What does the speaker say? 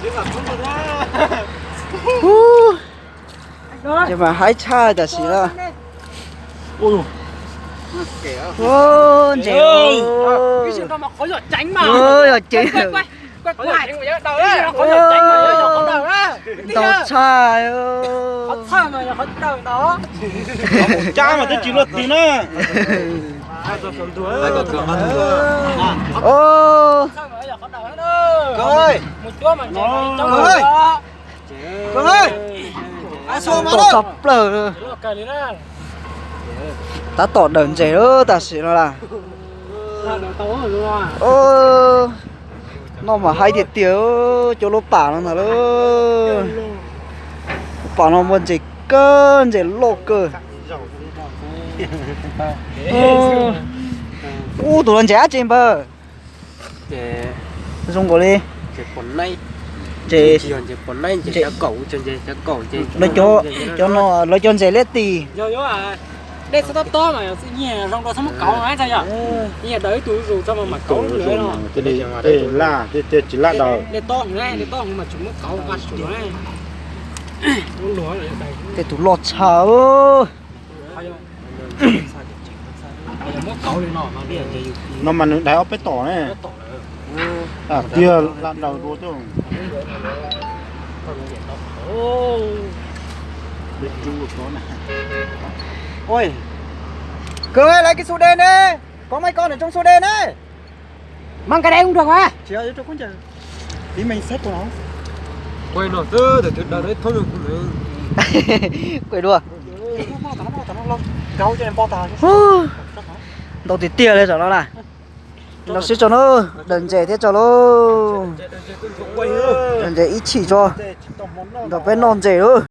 Ces mas haib tshaj tam sim no. Ntau tshaj. Cab mas twb tsis luaj twg na. Tom tshaj plaws. Tab tom daws ntses lawm tam sim no las. Noj mas haib tiag tiag, cov lub pam no ntag lauj. Lub pam no muaj ntses kawg, ntses loj kawg. Ub, tus no ntses dab tsi npawg? Zoo nkaus li ntses, cov no lawv cov ntses liab tis. Tej tus loj tshaj. No mas nws dai ob peb tom ne. Tiag, laj daws dua coj. Koj, lawv kis xu de ne, koj mas koj nws tsoo xu de ne. Mab ka dai ub nrog mas. Quaj dua. Ntau tiag tiag li tam no na. Ntau sib tso na, daws ntses thiab tso lauj. Daws ntses ib chim tso, nrog peb noj ntses lauj.